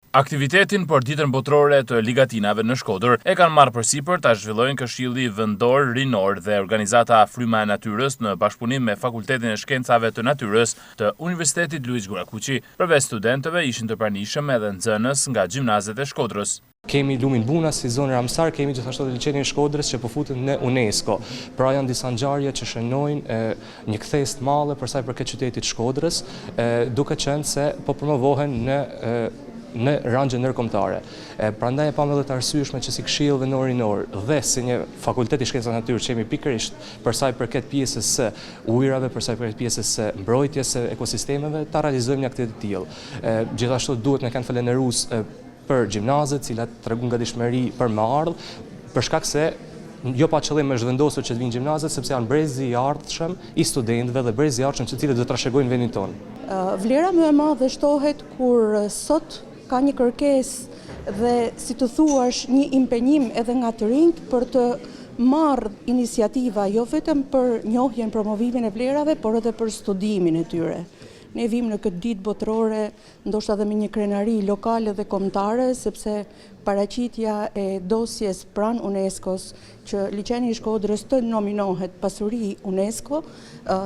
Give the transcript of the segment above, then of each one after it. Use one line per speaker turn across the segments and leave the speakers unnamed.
Aktivitetin për Ditën Botërore të Ligatinave në Shkodër e kanë marrë përsipër ta zhvillojnë Këshilli Vendor Rinor dhe organizata Fryma e Natyrës në bashkëpunim me Fakultetin e Shkencave të Natyrës të Universitetit Luigj Gurakuqi. Përveç studentëve ishin të pranishëm edhe nxënës nga gjimnazet e Shkodrës.
Kemi lumin Buna si zonë Ramsar, kemi gjithashtu edhe liqenin e Shkodrës që po futen në UNESCO. Pra janë disa ngjarje që shënojnë një kthesë të madhe për sa i përket qytetit të Shkodrës, duke qenë se po promovohen në në rangje ndërkombëtare. Prandaj e pamë edhe të arsyeshme që si Këshill Vendor Rinor dhe si një Fakultet i Shkencave të Natyrës që jemi pikërisht për sa i përket pjesës së ujërave, për sa i përket pjesës së mbrojtjes së ekosistemeve, ta realizojmë një aktivitet të tillë. Gjithashtu duhet me qenë falënderues për gjimnazet, të cilat treguan gatishmëri për me ardhë, për shkak se jo pa qëllim është vendosur që të vijnë gjimnazet, sepse janë brezi i ardhshëm i studentëve dhe brezi i ardhshëm të cilët do të trashëgojnë vendin tonë.
Vlera më e madhe shtohet kur sot ka një kërkesë dhe si të thuash një impenjim edhe nga të rinjtë për të marrë iniciativa jo vetëm për njohjen, promovimin e vlerave, por edhe për studimin e tyre. Ne vijmë në këtë ditë botërore ndoshta dhe me një krenari lokale dhe kombëtare, sepse paraqitja e dosjes pranë UNESCO-s që Liqeni i Shkodrës të nominohet pasuri UNESCO,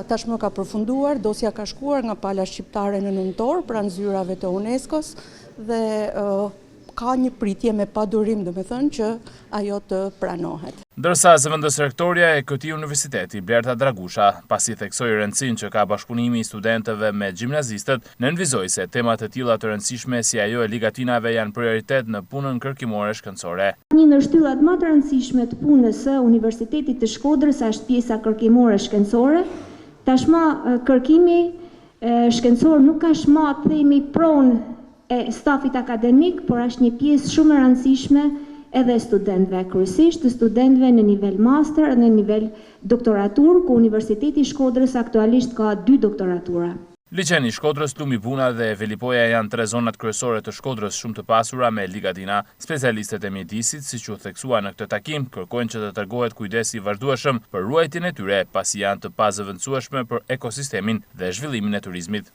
tashmë ka përfunduar, dosja ka shkuar nga pala shqiptare në nëntor pranë zyrave të UNESCO-s dhe ka një pritje me padurim, domethënë që ajo të pranohet.
Ndërsa zëvendësrektorja e këtij universiteti, Blerta Dragusha, pasi theksoi rëndësinë që ka bashkëpunimi i studentëve me gjimnazistët, nënvizoi se tema të tilla të rëndësishme si ajo e ligatinave janë prioritet në punën kërkimore shkencore.
Një ndër shtyllat më të rëndësishme të punës së Universitetit të Shkodrës është pjesa kërkimore shkencore. Tashmë kërkimi shkencor nuk është më, të themi, pronë e stafit akademik, por është një pjesë shumë e rëndësishme edhe e studentëve, kryesisht të studentëve në nivel master dhe në nivel doktoraturë, ku Universiteti i Shkodrës aktualisht ka dy doktoratura.
Liqeni i Shkodrës, Lumi Buna dhe Velipoja janë tre zonat kryesore të Shkodrës shumë të pasura me ligatina. Specialistët e mjedisit, siç u theksua në këtë takim, kërkojnë që të tregohet kujdes i vazhdueshëm për ruajtjen e tyre, pasi janë të pazëvendësueshme për ekosistemin dhe zhvillimin e turizmit.